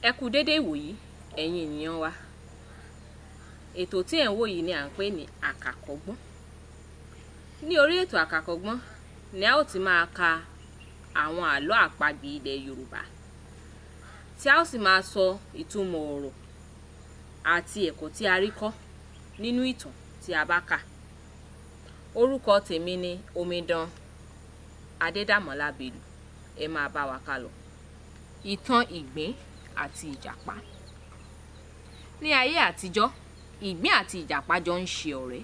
Ẹ kú dédé ìwòyí, ẹ̀yin ènìyàn wa. Ètò tí ẹ̀ ń wò yìí ni à ń pè ní Àkàkọ́gbọ́n. Ní orí ètò Àkàkọ́gbọ́n ni a ó ti máa ka àwọn àlọ́ àpagbè ilẹ̀ Yorùbá, tí a ó sì máa sọ ìtumọ̀ ọ̀rọ̀ àti ẹ̀kọ́ tí a rí kọ́ nínú ìtàn tí a bá kà. Orúkọ tèmi ni Omidan Adédàmọ́lá Bello. Ẹ máa bá wa ká lọ. Ìtàn Ìgbín àti Ìjàpá. Ní ayé àtijọ́, Ìgbín àti Ìjàpá jọ ń ṣe ọ̀rẹ́.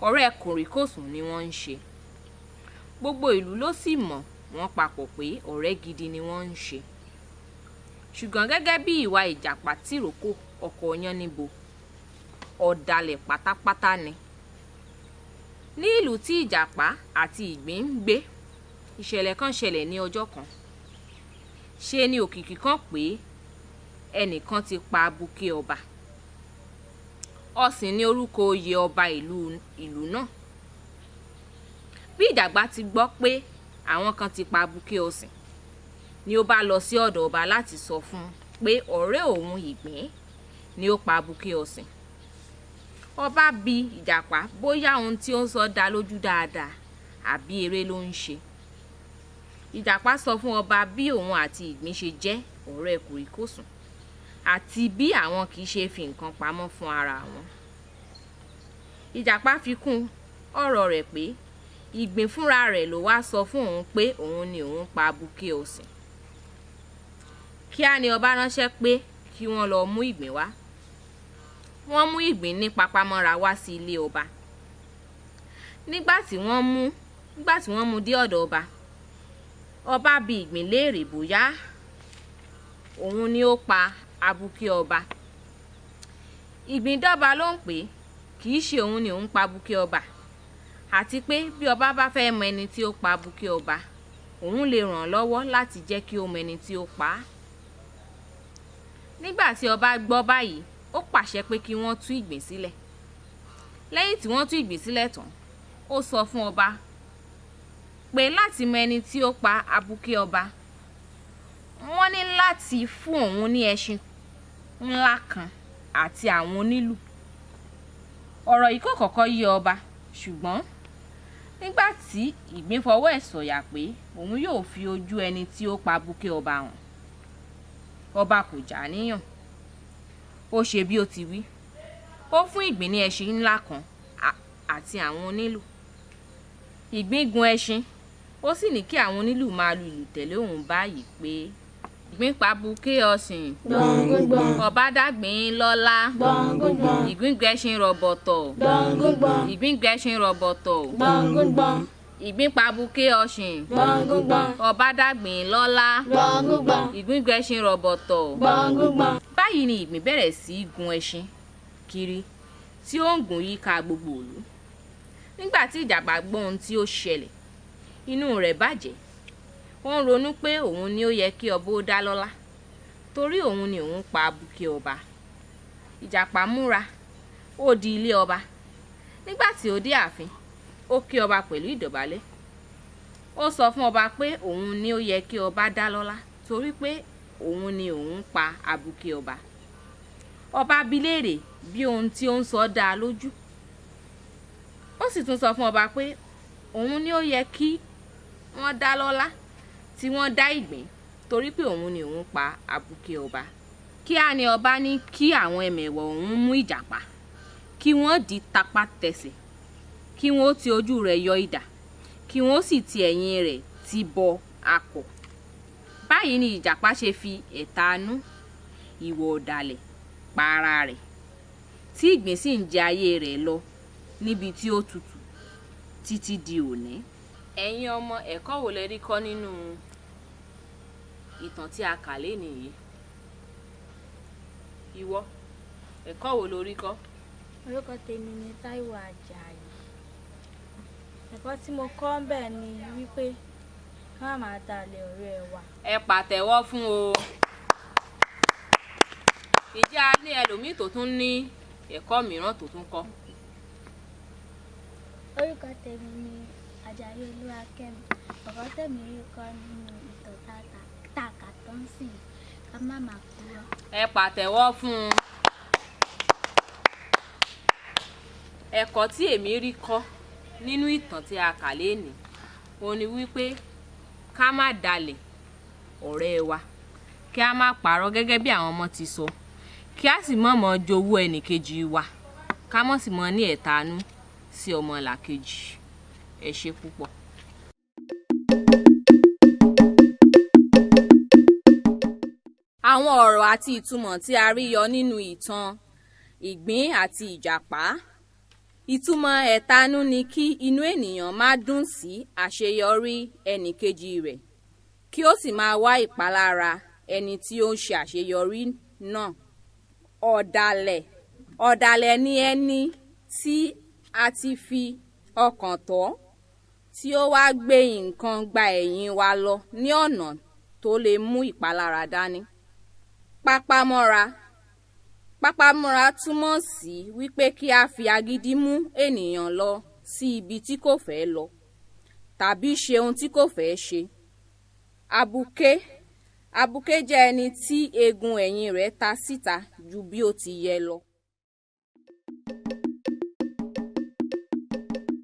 Ọ̀rẹ́ kòríkòsùn ni wọ́n ń ṣe. Gbogbo ìlú ló sì mọ̀ wọ́n papọ̀ pé ọ̀rẹ́ gidi ni wọ́n ń ṣe. Ṣùgbọ́n gẹ́gẹ́ bí ìwà Ìjàpá tìrókò ọkọ Yánníbo, ọ̀dàlẹ̀ pátápátá ni. Ní ìlú tí Ìjàpá àti Ìgbín ń gbé, ìṣẹ̀lẹ̀ kan ṣẹlẹ̀ ní ọjọ́ kan. Ṣe ni òkìkí kan pé ẹnìkan ti pa abuké ọba. Ọ̀sìn ni orúkọ oyè ọba ìlú náà. Bí Ìjàpá ti gbọ́ pé àwọn kan ti pa abuké Ọ̀sìn, ni ó bá lọ sí ọ̀dọ̀ ọba láti sọ fún un pé ọ̀rẹ́ òun Ìgbín ni ó pa abuké Ọ̀sìn. Ọba bi Ìjàpá bóyá ohun tí ó ń sọ dá lójú dáadáa àbí eré ló ń ṣe. Ìjàpá sọ fún ọba bí òun àti Ìgbín ṣe jẹ́ ọ̀rẹ́ kòríkòsùn àti bí àwọn kì í ṣe fi nǹkan pamọ́ fún ara wọn. Ìjàpá fi kún ọ̀rọ̀ rẹ̀ pé Ìgbín fúnra rẹ̀ ló wá sọ fún òun pé òun ni òun pa abuké Ọ̀sìn. Kíá ni ọba ránṣẹ́ pé kí wọ́n lọ mú Ìgbín wá. Wọ́n mú Ìgbín ní papámọ́ra wá sí ilé ọba. Nígbà tí wọ́n mú dé ọ̀dọ̀ ọba, ọba bi Ìgbín léèrè bóyá òun ni ó pa abuké ọba. Ìgbín dọ́ba ló ń pè kì í ṣe òun ni òun pa abuké ọba, àti pé bí ọba bá fẹ́ mọ ẹni tí ó pa abuké ọba, òun lè ràn án lọ́wọ́ láti jẹ́ kí ó mọ ẹni tí ó pa á. Nígbà tí ọba gbọ́ báyìí, ó pàṣẹ pé kí wọ́n tú Ìgbín sílẹ̀. Lẹ́yìn tí wọ́n tú Ìgbín sílẹ̀ tán, ó sọ fún ọba pé láti mọ ẹni tí ó pa abuké ọba, wọ́n ní láti fún òun ní ẹṣin ńlá kan àti àwọn onílù. Ọ̀rọ̀ yìí kò kọ́kọ́ yé ọba, ṣùgbọ́n nígbà tí Ìgbín fọwọ́ ẹ̀ sọ̀yà pé òun yóò fi ojú ẹni tí ó pa abuké ọba hàn, ọba kò já níyàn. Ó ṣe bí ó ti wí. Ó fún Ìgbín ní ẹṣin ńlá kan àti àwọn onílù. Ìgbín gun ẹṣin, ó sì ní kí àwọn onílù máa lu ìlù tẹ̀lé òun báyìí pé Ìgbín pa abuké Ọ̀sìn, ọba dàgbín lọ́lá, Ìgbín gbẹṣin rọ̀bọ̀tọ̀, Ìgbín gbẹṣin rọ̀bọ̀tọ̀, Ìgbín pa abuké Ọ̀sìn, ọba dàgbín lọ́lá, Ìgbín gbẹṣin rọ̀bọ̀tọ̀. Báyìí ni Ìgbín bẹ̀rẹ̀ sí í gun ẹṣin kiri tí ó ń gùn yíká gbogbo ìlú. Nígbà tí Ìjàpá gbọ́ ohun tí ó ṣẹlẹ̀, inú rẹ̀ bàjẹ́. Ó ń ronú pé òun ni ó yẹ kí ọba ó dá lọ́lá, torí òun ni òun pa abuké ọba. Ìjàpá múra, ó di ilé ọba. Nígbà tí ó dé ààfin, ó kí ọba pẹ̀lú ìdọ̀bálẹ̀. Ó sọ fún ọba pé òun ni ó yẹ kí ọba dá lọ́lá torí pé òun ni òun pa abuké ọba. Ọba bi léèrè bí ohun tí ó ń sọ dá a lójú. Ó sì tún sọ fún ọba pé òun ni ó yẹ kí wọ́n dá lọ́lá tí wọ́n dá Ìgbín torí pé òun ni òun pa abuké ọba. Kíá ni ọba ní kí àwọn ẹmẹ̀wà òun mú Ìjàpá, kí wọ́n dì tapá tẹsẹ̀, kí wọ́n ó ti ojú rẹ̀ yọ idà, kí wọ́n ó sì ti ẹ̀yìn rẹ̀ ti bọ akọ̀. Báyìí ni Ìjàpá ṣe fi ẹ̀tanú ìwà ọ̀dàlẹ̀ pa ara rẹ̀, tí Ìgbín sì ń jẹ ayé rẹ̀ lọ níbi tí ó tutù títí di òní. Ẹ̀yin ọmọ, ẹ̀kọ́ wo lẹ rí kọ́ nínú ìtàn tí a kà lénìí yìí? Ìwọ, ẹ̀kọ́ wo lo rí kọ́? Orúkọ tèmi ni Táíwò Àjàyí. Ẹ̀kọ́ tí mo kọ́ ń bẹ̀ ni wípé ká má máa dalẹ̀ ọ̀rẹ́ wa. Ẹ pàtẹ́wọ́ fún o. Ǹjẹ́ a ní ẹlòmíì tó tún ní ẹ̀kọ́ mìíràn tó tún kọ́? Orúkọ tèmi ni Àjàyí Olúwakẹ́mi. Ẹ̀kọ́ tèmi rí kọ́ nínú ìtàn tá a kà tán sì ká má máa purọ́. Ẹ pàtẹ́wọ́ fún un. Ẹ̀kọ́ tí èmi rí kọ́ nínú ìtàn tí a kà lénìí òun ni wípé ká má dalẹ̀ ọ̀rẹ́ wa, kí a má parọ́ gẹ́gẹ́ bí àwọn ọmọ ti sọ, kí a sì má mọ jowú ẹnìkejì wa, ká má sì mọ ní ẹ̀tanú sí ọmọlàkejì. Ẹ ṣé púpọ̀. Àwọn ọ̀rọ̀ àti ìtumọ̀ tí a rí yọ nínú ìtàn Ìgbín àti Ìjàpá. Ìtumọ̀ ẹ̀tanú ni kí inú ènìyàn má dùn sí àṣeyọrí ẹnìkejì rẹ̀, kí ó sì máa wá ìpalára ẹni tí ó ń ṣe àṣeyọrí náà. Ọ̀dàlẹ̀. Ọ̀dàlẹ̀ ni ẹni tí a ti fi ọkàn tán, tí ó wá gbé nǹkan gba ẹ̀yìn wa lọ ní ọ̀nà tó lè mú ìpalára dání. Pápámọ́ra. Pápámọ́ra túmọ̀ sí wípé kí a fi agídí mú ènìyàn lọ sí ibi tí kò fẹ́ lọ tàbí ṣe ohun tí kò fẹ́ ṣe. Abuké. Abuké jẹ́ ẹni tí eegun ẹ̀yìn rẹ̀ ta síta ju bí ó ti yẹ lọ.